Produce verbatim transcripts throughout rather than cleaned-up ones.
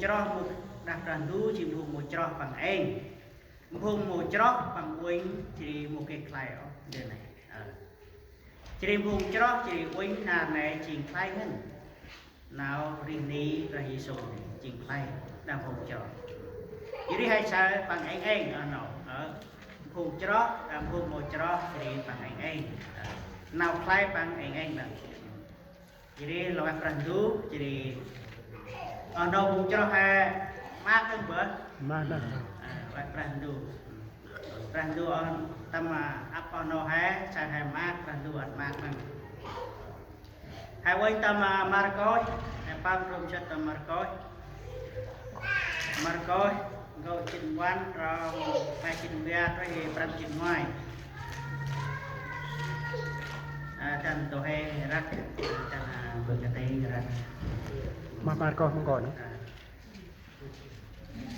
Chroh mâu đah Brah Ndu, jêng phung mâu chroh păng êng. Phung mâu chroh păng uănh, jêh ri mâu geh khlay ôh, ndơ nây. Ơ. Jêh ri phung chroh, jêh ri uănh nar nây jêng khlay ngăn. Nau rêh ni Brah Yêsu jêng khlay đah phung chroh. Jêh ri he saơ păng êng êng, ơ, nau, ơ. Phung chroh, đah phung mâu chroh, jêh ri păng êng êng. Ơ. Nau khlay păng êng êng đah. Jêh ri lŏng ueh Brah Ndu, jêh ri, ơ, nau phung chroh he maak đŏng bơh. Maak đŏng. Ơ, ueh Brah Ndu. Brah Ndu ơ, tâm, ơ, ăp ơ nau he, saơ he maak, Brah Ndu ăt maak đŏng. He uănh tâm, ơ, Markôs, he păng trôm sĭt tâm Markôs. Markôs, nkô̆ jê̆t puăn, trong pe jê̆t ma, truh he prăm jê̆t ngoai. Ơ, dăn tô he răk, dăn, ơ, bơh kơt he răk. Ma Markôs mông kon. Ơ.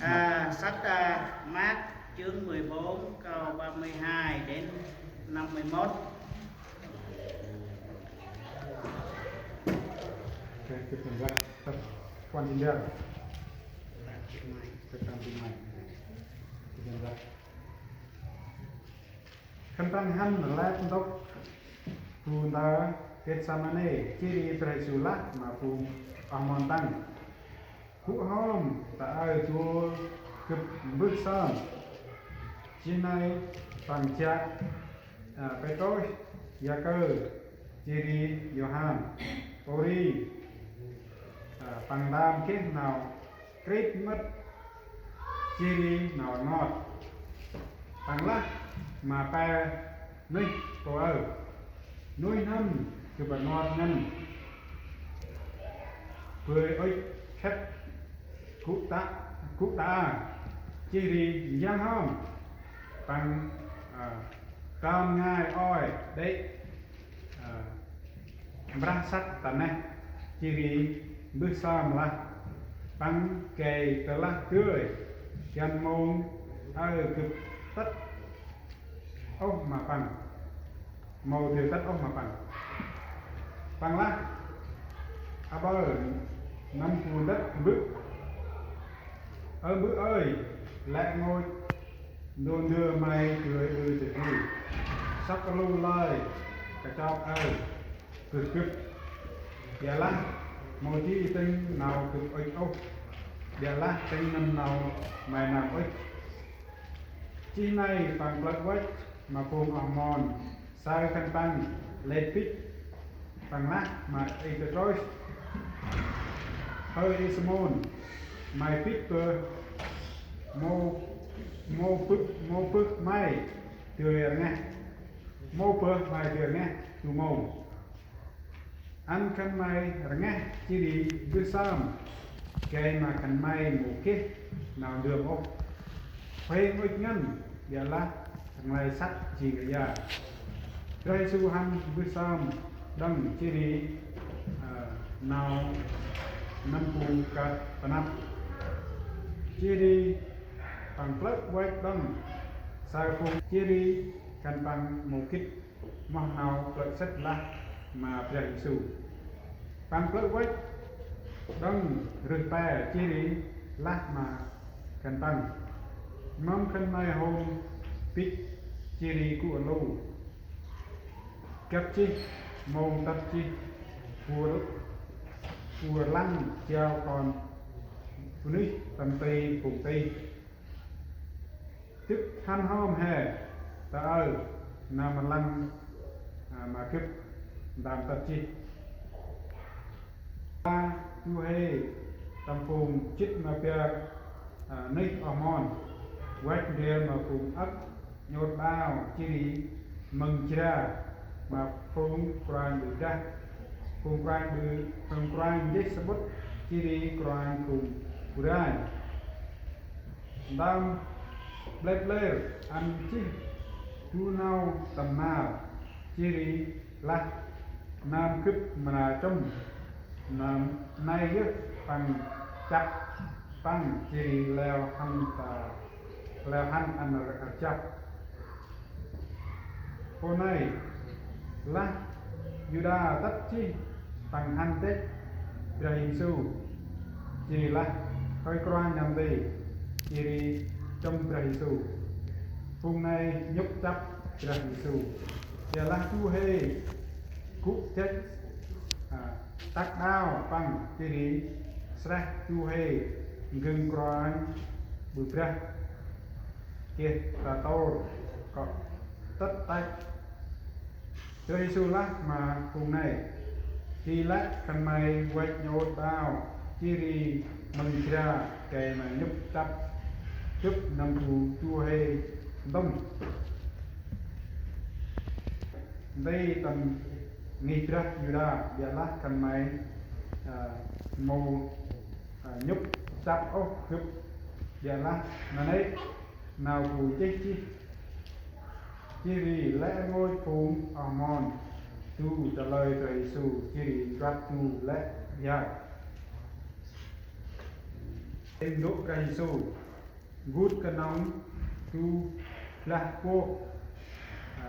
Ơ, sách, ơ, Mác chương mười bốn, câu ba mươi hai đến năm mươi mốt. Oke, kita buat satu kuan tinggal. Kita buat. Khân păng hăn lĕ ntŭk bu ntơ Gêtsêmanê, jêh ri Brah Yêsu lah ma phung oh mon Păng: Gŭ hŏm ta aơ dôl gâp mbơh sơm. Jêh nây Păng jă, ơ, Pêtrôs, Yakơ, jêh ri Yôhan. Pôri, ơ, Păng ntơm geh nau krêp mât, jêh ri nau rngot. Păng lah ma pe nuyh kônh aơ: Nuih n'hâm gâp rngot ngăn bơi ŭch khât gŭ ta, gŭ ta aơ. Jêh ri njrăng hŏm, Păng, ơ, tơm ngai ôi đê̆, ơ, mbrah săk ta neh, jêh ri mbơh sơm lah. Păng gay tơlah dơi, dăn mông aơ gâp tât ôh ma Păng, mâu dơi tât ôh ma Păng. Păng lah: Aƀaơ, nâm bu ntât Mbơ̆. Ơ Mbơ̆ ơi, lĕ rngôch ndô ndơ May dơi ƀư tơgŭ, sŏk rlu lơi kachok aơ bơh gâp. Ƀiălah mâu di tĭng nau gâp ŭch ôh, ƀiălah tĭng nâm nau May nơm ŭch. Jêh nây Păng plơ̆ văch ma phung oh mon saơ khân păng lĕ bĭch. Păng lah ma Y-Pêtrôs: Hơi Y-Simôn, may bĭch bơh? Mâu, mâu bơh, mâu bơh may dơi rngeh, mâu bơh may dơi rngeh du mông? Ăn khân may rngeh jêh ri mbơh sơm, gay ma khân may mâu geh nau ndơm ôh. Huêng ŭch ngăn, ƀiălah rnglay săk jêng rdja. Brah Yêsu hăn mbơh sơm đŏng jêh ri, ơ, nau nâm bu kơt panăp. Jêh ri Păng plơ̆ văch đŏng saơ phung, jêh ri khân păng mâu gĭt moh nau plơ̆ sĭt lah ma Brah Yêsu. Păng plơ̆ văch đŏng rơh pe jêh ri lah ma khân păng: Mâm khân may hôm bĭch jêh ri gŭ rlu? Gâp jêh mông tât jêh bu, bu rlăng jao Kon Bunuyh tâm ti phung tih. Dâk hăn hom he ta aơ nơm rlăng, a, ma gâp ntơm tât jêh. A, du huê tâm phung jât ma bar, a, nuyh oh mon, văch ndrel ma phung âk nhŭr đao jêh ri mâng jra ma phung kruanh ƀư brah, phung kruanh ƀư, phung kruanh nchih samƀŭt jêh ri kruanh phung bu rai. Ntơm ƀlep ƀler ăn jêh du nau tâm nar, jêh ri lah: Nơm gâp mra chŭm, nơm nây yơh păng chăp păng jêh ri leo hăn ta, leo hăn ăn rjăp. Pô nây lah Yuđa tât jêh păng hăn têh Brah Yêsu, jêh ri lah: Hơi kruanh nơm nti, jêh ri chŭm Brah Yêsu. Phung nây nhŭp chăp Brah Yêsu. Ƀiălah du huê gŭ jêh, a, tăk đao păng, jêh ri sreh du huê ngưng kruanh ƀư brah geh ta tôr kŏ tât tăch. Brah Yêsu lah ma phung nây: Di lĕ khân may văch nhôt đao, jêh ri mâng jra gay ma nhŭp chăp, gâp nâm bu du huê ntŭm. Nti tâm ngih brah Yuđa, ƀiălah khân may, a, mâu, a, nhŭp chăp ôh gâp, ƀiălah nanê̆ nau bu chih jêh, jêh ri lĕ rngôch phung oh mon du ta lơi Brah Yêsu, jêh ri njuăt du lĕ ƀiă. Êng ndô̆ Brah Yêsu gŭt knŏng du blah pôk, a,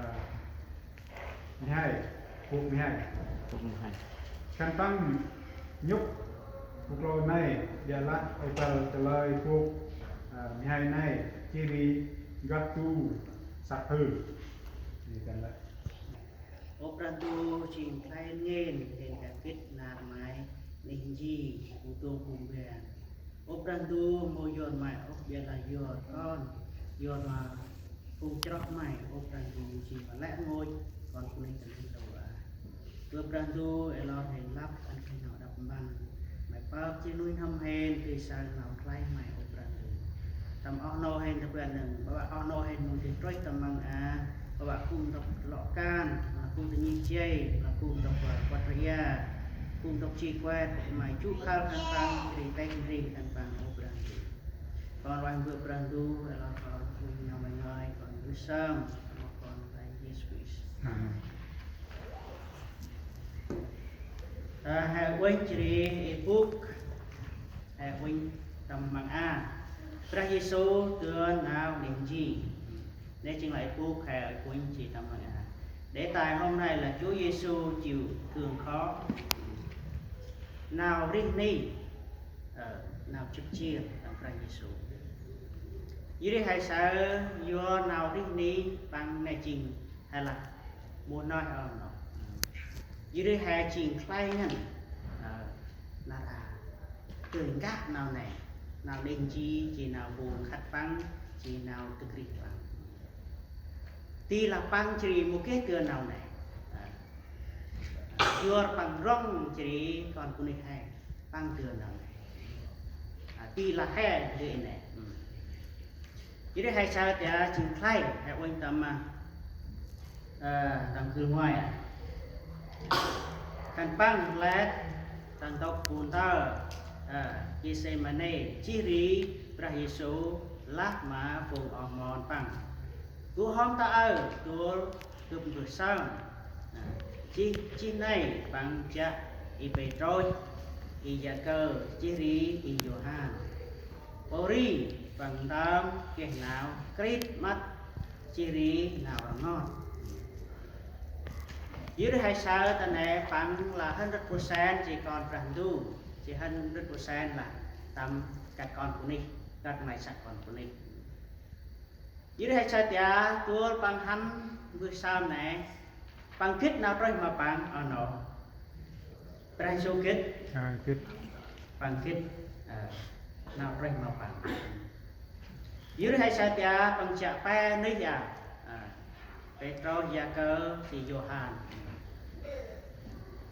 mhe hai, pôk mhe hai. Pôk mhe hai. Khân păng nhŭp bu klô nây, ƀiălah ôbăl ta lơi pôk, a, mhe hai nây, jêh ri njuăt du săk hơ. Ơ Brah Ndu, jêng khlay ngên hên kah gĭt nar may neh nti bu dông bu mban. Ơ Brah Ndu, mâu yor may ôh, ƀiălah yor kon, yor ma phung chroh may. Ơ Brah Ndu, jêng ma lĕ rngôch kon bunuyh ta neh ntu a. Ơ Brah Ndu, ê lor hên lăp ăn khân nau đăp mpăn. May pơk jêh nuih n'hâm hên tui saơ nau khlay may, ơ Brah Ndu. Tâm oh nô hên ta ƀiălah nơh, ƀă oh nô hên mâu dơi trôch tâm măng a, ƀă gŭ ntŭk lŏ kan, ƀă gŭ ntŭk nhih jay, ƀă gŭ ntŭk, ơ, kuăt ria, gŭ ntŭk ji kuet, may jŭ khăl khân păng, jêh ri têh ndri khân păng, ơ Brah Ndu. Kon ueh mbơh Brah Ndu, ê lor kon, ueh nau may ngơi, kon mbơh sơm, ơ kon, ta Yêsu Krist. Amen. Ơ, he uănh jêh ri êbŭk, he uănh tâm măng a. Brah Yêsu dơn nau neh nti. Nê jêng lah êbŭk he uănh jêh tâm măng a. Đề tài hôm nay là Chúa Giêsu chịu thương khó. Nau rêh ni, ơ, nau jŭk jêr tâm Brah Yêsu. Jêh ri he saơ yor nau rêh ni păng nê jêng he lah mâu nơh oh nô. Jêh ri he jêng khlay ngăn, ơ, nar a. Dơi nkah nau nê, nau neh nti, jêh nau bu nkhât păng, jêh nau dâk rêh păng. Di lah păng jêh ri mâu geh dơn nau nê. Ơ, yor păng rŏng jêh ri kon bunuyh he, păng dơn nau nê. Ơ, di lah he dơi nê. Ơ. Jêh ri he saơ ta jêng khlay, he uănh tâm, ơ, tâm gưl ngoai a. Khân păng lĕ ta ntŭk bu ntơ, ơ, Gêtsêmanê, jêh ri Brah Yêsu lah ma phung oh mon păng: Gŭ hŏm ta aơ, dôl gâp mbơh sơm. Ơ, jêh, jêh nây păng jă i Pêtrôs, i Yakơ, jêh ri i Yôhan. Pô ri păng ntơm geh nau krit măt, jêh ri nau rngot. Jêh ri he saơ ta nê păng lah hundred percent jêh kon Brah Ndu, jêh hundred percent lah tâm kăt kon bunuyh, kăt may săk kon bunuyh. Jêh ri he saơ ta dôl păng hăn mbơh sơm nê, păng gĭt nau trôh ma păng oh nô. Brah Yêsu gĭt. Ơ, gĭt. Păng gĭt, ơ, nau trôh ma păng. Jêh ri he saơ ta păng jă pe nuyh a. Ơ, Pêtrôs, Yakơ, jêh Yôhan.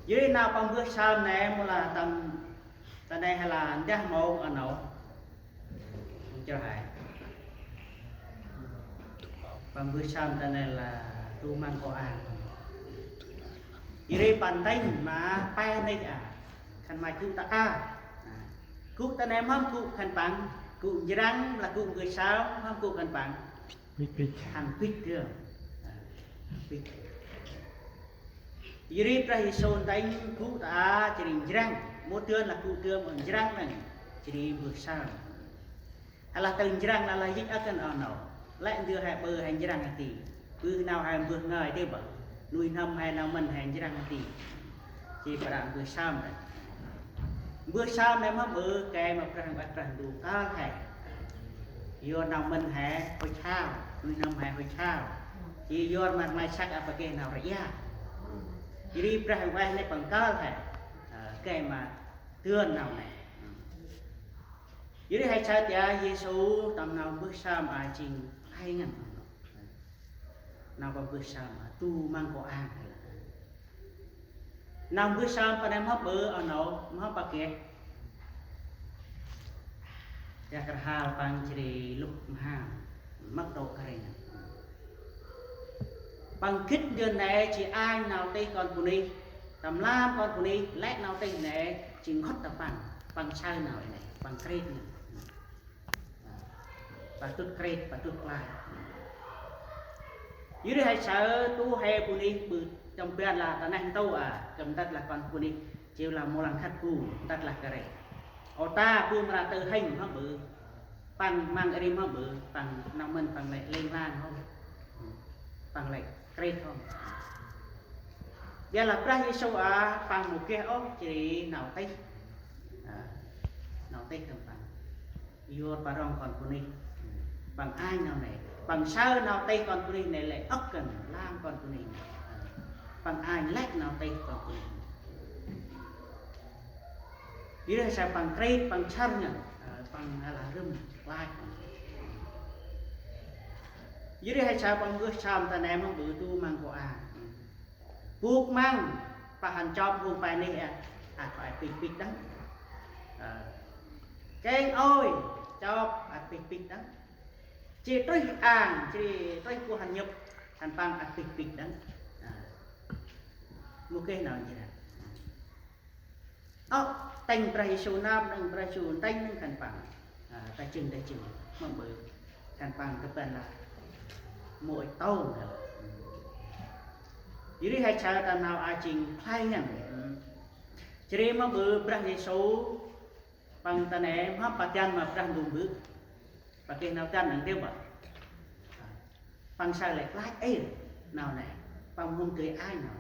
Jêh ri nau păng mbơh sơm nê mâu lah tâm ta nê he lah ndah mông oh nô. Chơ hai. Păng mbơh sơm ta nê lah du măng kôang. Jêh ri păng ntĭnh ma pe nuyh a. Khân may gŭ ta ka. Gŭ ta nê mâm gŭ khân păng. Gŭ njrăng lah gŭ mbơh sơm mâm gŭ khân păng. Bĭch, bĭch. Khân bĭch dơm. Bĭch. Jêh ri Brah Yêsu ntĭnh gŭ ta a, jêh ri njrăng, mâu dơn lah gŭ dơm, njrăng nây, jêh ri mbơh sơm. He lah tơ njrăng lah, lah jêh âk ngăn oh nô. Lĕ ndơ he ƀư he njrăng he ti. Ƀư nau he mbơh ngơi ti bơh. Nuih n'hâm he nau mân he njrăng he ti. Jêh ri ƀă mbơh sơm nây. Mbơh sơm nây mâm ƀư gay ma Brah Huêng Ueh Brah Ndu kơl he. Yor nau mĭn he hŏ chao, nuih n'hâm he hŏ chao. Jêh yor ma rnglay săk a, pa geh nau rêa. Jêh ri Brah Huêng Ueh nây păng kơl he. Ơ, gay ma dơn nau nây. Jêh ri he saơ tia Yêsu tâm nau mbơh sơm a jêng khlay ngăn. Nau păng mbơh sơm a du măng kô̆ ang. Nau mbơh sơm pa nây mâm ƀư, ơ, nau mâm pa geh. Dak rhal păng jêh ri luh mham, mâp đŏk kare ngăn. Păng gĭt dơn nây jêh anh nau tih kon bunuyh, tâm lam kon bunuyh, lĕ nau tih nây jêng nkhŭt ta păng, păng saơ nau i nây, păng krit ngăn. Păng dŭt krit, păng dŭt klach. Yor ri he saơ du huê bunuyh ƀư tâm ban lah ta neh ntu a, kơm ntât lah kon bunuyh, jêh lah mâu lăng khât bu, ntât lah kare. Ơ ta bu mra tơ hêng mâm ƀư, păng măng ri mâm ƀư, păng nau mĭn păng lĕ lêng lang hŏm. Păng lĕ krit hŏm. Ƀiălah Brah Yêsu a, păng mâu geh ôh jêh ri nau tih. A, nau tih tâm păng. Yor pa rŏng kon bunuyh. Păng anh nau nây. Păng saơ nau tih kon bunuyh nây lĕ âk ngăn, lam kon bunuyh. Păng anh lĕ nau tih kon bunuyh. Yor ri he saơ păng krit, păng săr ngăn. Ơ, păng lah rŭm, klach. Yor ri he saơ păng mbơh sơm ta nây mâm ƀư du măng kô̆ ang. Bôk măng, pah hăn chop phung pe neh a, ăt pah ăt pĭch pĭch đŏng. Ơ. Keng ôi, chop ăt pĭch pĭch đŏng. Jêh trôih ang, jêh trôih bu hăn nhŭp, hăn păng ăt pĭch pĭch đŏng. Ơ. Mâu geh nau jêh ri. Ơ, tĭng Brah Yêsu nơm, nâng Brah Yêsu tĭng nâng khân păng. A, ta jêng, ta jêng, mâm ƀư khân păng ta bân lah mâu ŭch tông lah. Yor ri he saơ ta nau a jêng khlay ngăn. Jêh ri mâm ƀư Brah Yêsu păng ta nây mâm pa dăn ma Brah Ndu Mbơ̆. Pa geh nau dăn nâng dê ƀă. Păng saơ lĕ klach êr nau nây. Păng mâu hôm dơi ai nau.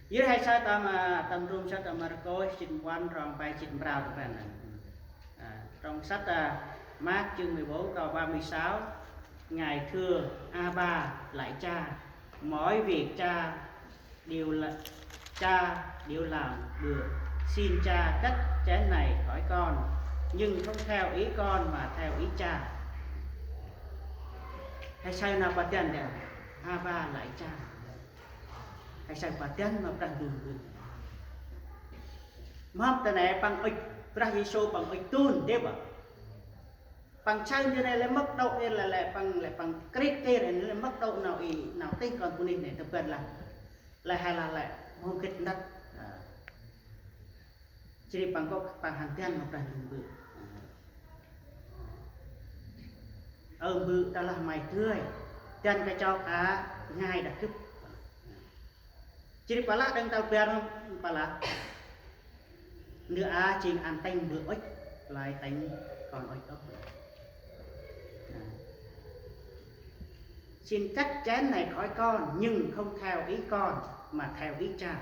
Yor he saơ tâm, a, tâm trôm săk tâm Markôs jê̆t puăn, trong pe jê̆t prao tâm ban nây. A, trong sách, a, Mác chương mười bốn câu ba mươi sáu: Ngài thưa: Aba, lạy Cha, mọi việc Cha đều là, Cha đều làm được. Xin Cha cất chén này khỏi con, nhưng không theo ý con mà theo ý Cha. He saơ nau pa dăn dê. Aba, lạy Cha. He saơ pa dăn ma Brah Ndu Mbơ̆. Mâm ta nây păng ŭch, Brah Yêsu păng ŭch dôn dê ƀă. Păng saơ jêh nây lĕ mâk đŏk êr lĕ, lĕ păng, lĕ păng krit êr lĕ mâk đŏk nau i, nau tih kon bunuyh nây ta bân lah. Lĕ he lah lĕ mâu gĭt ntât. A. Jêh ri păng kŏ păng hăn dăn ma Brah Ndu Mbơ̆. Ơ Mbơ̆, tơlah may dơi, dăn kachok a ngai đah gâp. Jêh ri păng lah đŏng tal bar, păng lah: Ndơ a jêng ăn tĭng Mbơ̆ ŭch, lơi tĭng kon ŭch ôh. Xin cất chén này khỏi con, nhưng không theo ý con mà theo ý Cha.